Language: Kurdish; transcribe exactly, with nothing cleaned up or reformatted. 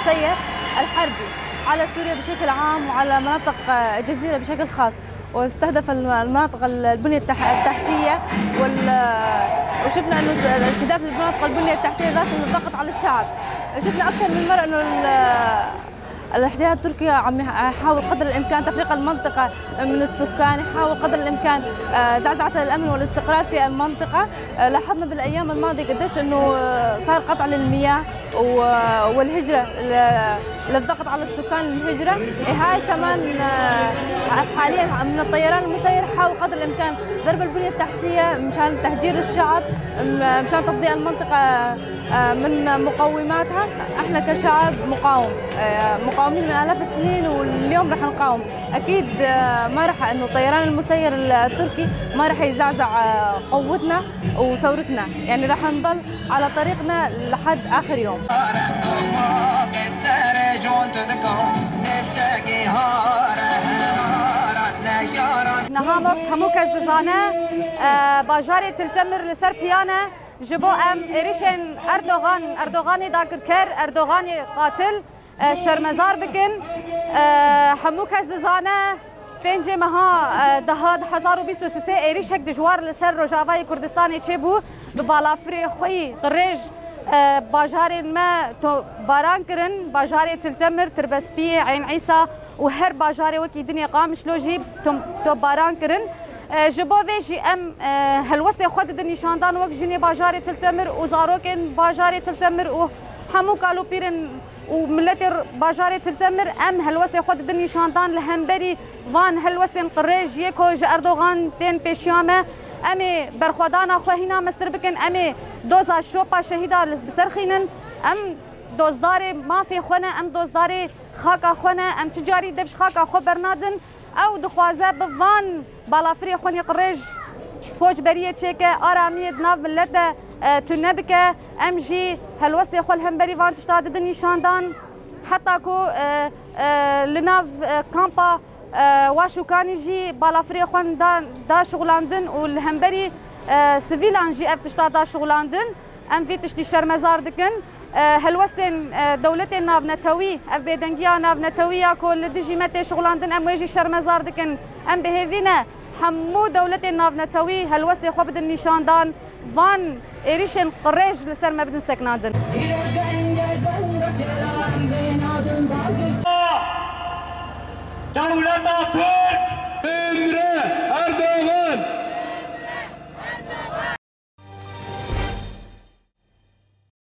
المسير الحربي على سوريا بشكل عام وعلى مناطق الجزيرة بشكل خاص، واستهدف الم-، المناطق ال-، البنية التح-، التحتية وال-، وشفنا إنه استهداف المناطق البنية التحتية ذات الضغط على الشعب. شفنا أكثر من مرة إنه ال-، الاحتلال التركي عم يح-، يحاول قدر الإمكان تفريق المنطقة من السكان، يحاول قدر الإمكان، آه، زعزعة الأمن والاستقرار في المنطقة. آه، لاحظنا بالأيام الماضية قديش إنه، آه، صار قطع للمياه و-، والهجرة ل-، للضغط على السكان للهجرة. إيه، هاي كمان، آه، حاليًا من الطيران المسير حاول قدر الإمكان ضرب البنية التحتية مشان تهجير الشعب، م-، مشان تفضيع المنطقة، آه، من مقوماتها. احنا كشعب مقاوم، آه، مقاومين من آلاف السنين، واليوم رح نقاوم. أكيد، آه، ما رح إنه الطيران المسير التركي ما رح يزعزع، آه، قوتنا وثورتنا، يعني رح نضل على طريقنا لحد آخر يوم. Niha wek hemû kes dizane, e, bajarê Til Temir li ser piyan e. Ji bo em êrişên Erdogan, Erdoganê dagirker, Erdoganê qatil, e, şermezar bikin. E, hemû kes dizane, pêncê meha, e, deha du hezar û bîst û sê êrişek dijwar li ser Rojavayê Kurdistanê çêbû. Bi balafirê xwe yî qirêj, e, bajarên me to-, baran kirin. Bajarê Til Temir, Tirbespiyê, Eyn Îsa û her bajarê wekî dinê Qamişlo jî tom-, topbaran kirin. E, ji bo vê jî em, e, helwestê xwe didin nîşandan wek jinê bajarê Til Temir û zarokên bajarê Til Temir û hemû kalopîrên û miletê r-, bajarê Til Temir, em helwestê xwe didin nîşandan li hemberî van helwestên qirêj yê ku ji Erdogan tên pêşiya me. Em ê berxwedana xwe hîna mestir bikin, em ê doza şopa şehîda li, bi ser xînin, em dozdarê mafê xwe ne, em dozdarê xaka xwe ne, em tu carî dev ji xaka xwe bernadin. Ew dixwaze bi van balafirê xwe nê qirêj koçberiyê çêke, aramiyê di nav milet de, e, tune bike. Em jî helwestê xwe li hemberî van tişta didin nîşandan. Heta ku, e, e, li nav, e, kampa, e, Waşûkanî jî balafirê xwe da, da şixulandin û li hemberî, e, sivîlan jî ev tişta da şixulandin. Em vî tiştî şermezar dikin. E, helwestên, e, dewletên navnetewî, ev bêdengiya navnetewî ya ku li dijî me tê şixulandin, em wê jî şermezar dikin. Em bi hêvî ne hemû dewletên navnetewî helwestê xwe bidin nîşandan, van êrîşên qirêj li ser me bidin sekinandin. Dewleta Türk! Emre Erdoğan!